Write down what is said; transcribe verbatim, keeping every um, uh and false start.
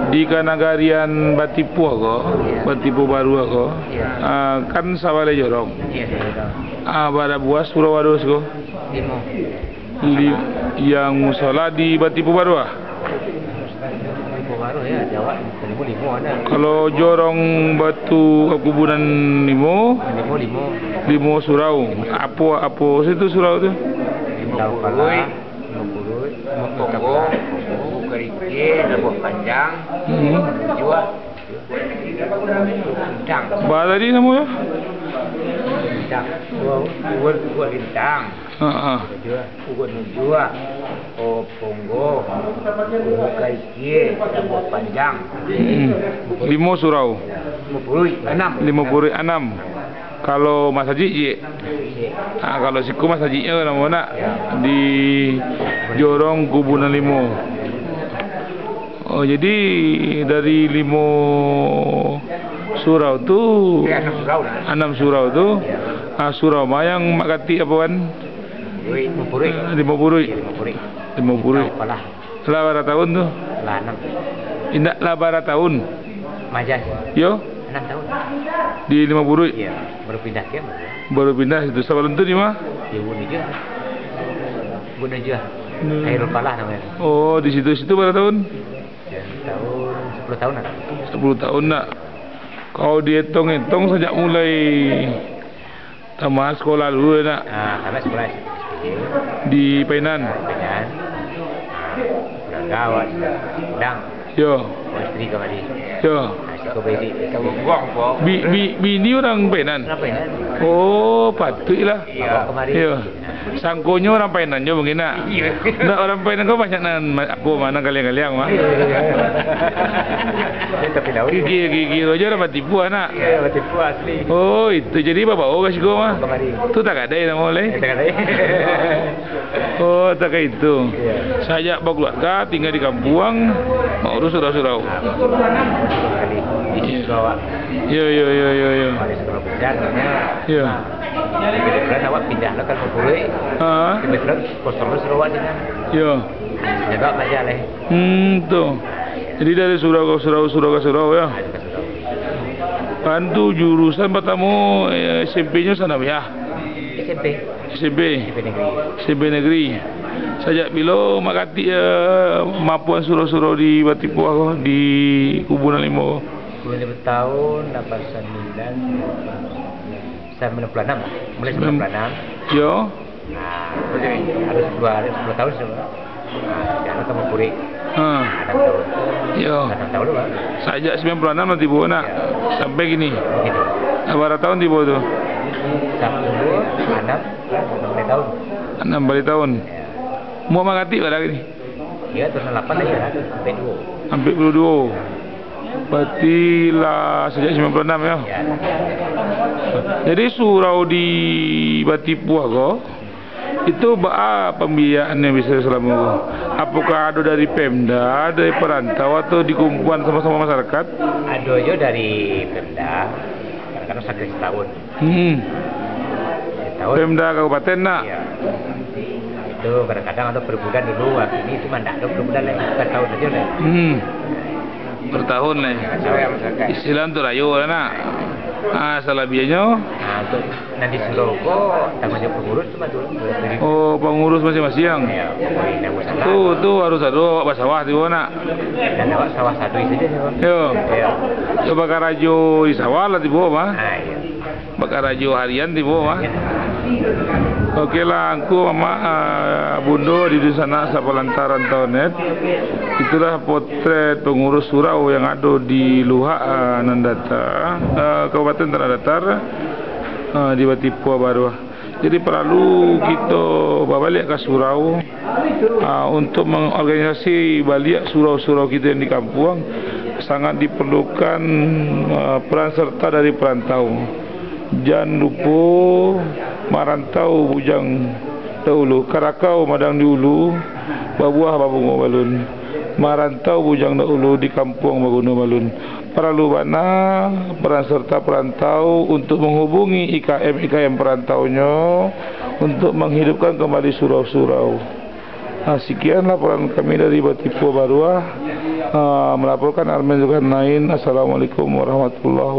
Di kanagarian Batipuah ko, Iyo. Batipuah Baruah ko, Iyo. ah, kan sabaleh jorong. Iyo, iyo, tahu. Ah, bara buah surau ado siko? Limo. Li-, yang musala di Batipuah Baruah. Batipuah Baruah, ya, Jawa, limo, limo ada. Kalau jorong Batu Kubunan Limo, Limo, limo. Limo surau. Apo, apo situ surau tu? Limo Tahu pala. Puluh. Lima puluh, Pokok, buah panjang, Hmm. Juah, Lintang. Ba tadi namonyo? Lintang. Buah, buah, buah lintang. Ha, ha. Juah, buah juah. Oh, ponggo. Buah kaikie, buah panjang. Hmm. Limo surau. Lima puluh anam. Lima puluh anam. Kalau masajik, ciek. Ah, kalau siko masajiknyo namo nak di Jorong Kubunan Limo. Oh, jadi dari limo surau tu, Ya, anam surau lah. anam surau tu, Ya. ah, surau ma yang Mak Katik apo kan? Lima puluh. Ah, limo puluh. Lima puluh. Limo puluh. Tahu apalah. Lah bara tahun tu? Lah anam. Indak lah bara tahun. Majas. Yo? Anam tahun. Di limo puluh? Iya, baru pindah ke mana? Baru pindah situ. Sabalun tu di ma? Di Bunujuah. Bunujuah. Hmm. Khairul Falah namanya. Oh, di situ-situ bara tahun? Ya, tahun sepuluh tahun lah. Sepuluh tahun nak. Kalau dietong-etong sajak mulai Tamat sekolah dulu, nak? Ah, tamat sekolah S D. Di Painan? Ah, Painan. Ah, Naga awak Padang. Yo. Awak isteri kamari. Yo. Ah, siko bairik. Bi-, bi-, bini urang Painan? Urang Painan. Oh, patuiklah. Iyo. Awak kamari. Iyo. Sangkonyo urang Painan jo mungkin, nak? Iyo. Ndak, urang Painan ko banyak nan ma-, apo, ma, nan galiang-galiang, mah. Iyo, iyo, iyo. Tapi lawan. Gigi, gigi, gigi, urang Batipuah, nak? Iyo, Batipuah asli. Oh, itu jadi babao ka siko mah. Kamari. Tu takadai namo lai. Eh, takadai. Oh, takah itu. Iyo. Sajak bakulaga tingga di kampuang, maurus surau-surau. Ah, kali. Iyo. Bawa. Iyo, iyo, iyo, iyo, iyo. Balik sekolah besar, namanya. Iyo. Nah, kebetulan awak pindah lah ka Limo Puluik. Ha. Kebetulan kosong lah surau awak di sinan. Iyo. Jago balajar lai. Hmm, tu. Jadi dari surau ka surau, surau ka surau, yo. Ah, itu ka surau. Kan tu jurusan partamo, eh, S M P-nyo Sanawiyah? S M P. S M P? S M P negeri. S M P negeri. Sajak bilo Mak Katik, eh, mapuan surau-surau di Batipuah ko, di Kubunan Limo ko? Dua ribu tahun, lapan sembilan, sembilan puluh enam. Mulai sembilan puluh enam. Yo. Nah, harus dua, harus sepuluh tahun sudah. Nah, sekarang kamu puri. Ha. Enam tahun. Yo. Enam tahun dulu, Bang. Sajak sembilan puluh enam lah tibo, nak. Yo. Sampai kini. Kini. Bara tahun tibo tu? Sampai enam, enam belas tahun. Enam belas tahun. Yo. Umua Mak Katik bara kini? Iyo, tahun lapan lah, yo, sampai duo. Sampai duo puluah duo. Berarti lah sajak sembilan puluh enam, yo? Yo. Jadi, surau di Batipuah ko, itu baa pambiayaan yang bisa salamo ko? Apakah ado dari Pemda, dari perantau, atau dikumpuan samo-samo masyarakat? Ado jo dari Pemda, kadang-kadang sakali setahun. Hmm. Setahun. Pemda kabupaten, nak? Iya. Itu kadang-kadang ada per bulan dulu, kini cuma ndak ada per bulan lagi, per tahun saja lah. Hmm. Per tahun lah. Istilah tu rayo lah, nak. Ah, salabiahnyo? Nah, untuk nan di surau ko, tanggung jawab pengurus cuma tu. Oh, pengurus masing-masing. Iya, pokoknya ndak usah lah. Tu, tu harus ada awak basawah tu, nak. Dan awak sawah satu saja, Bang. Yo. Iya. Yo bakarajo di sawah lah tibo, mah. Ah, iya. Bakarajo harian tibo, mah. Oke lah, angku, mamak, ah, bundo, di dunsanak sapalantaran tau net. Itulah potret pengurus surau yang ado di Luhak, ah, nan data, ah, Kabupaten Tanah Datar, ah, di Batipuah Baruah. Jadi, paralu kito babaliak ka surau, ah, untuk mengorganisasi baliak surau-surau kito yang di kampuang. Sangat diperlukan, ah, peran serta dari perantau. Jan lupo marantau bujang dahulu, karakau madang di ulu, babuah babungo balun. Marantau bujang dahulu, di kampuang baguno balun. Paralu bana peran serta perantau untuk menghubungi I K M-I K M perantaunyo untuk menghidupkan kembali surau-surau. Ah, sekian laporan kami dari Batipua Baruah. Ah, melaporkan Armen Zulkarnain. Assalamualaikum warahmatullahi wabarakatuh.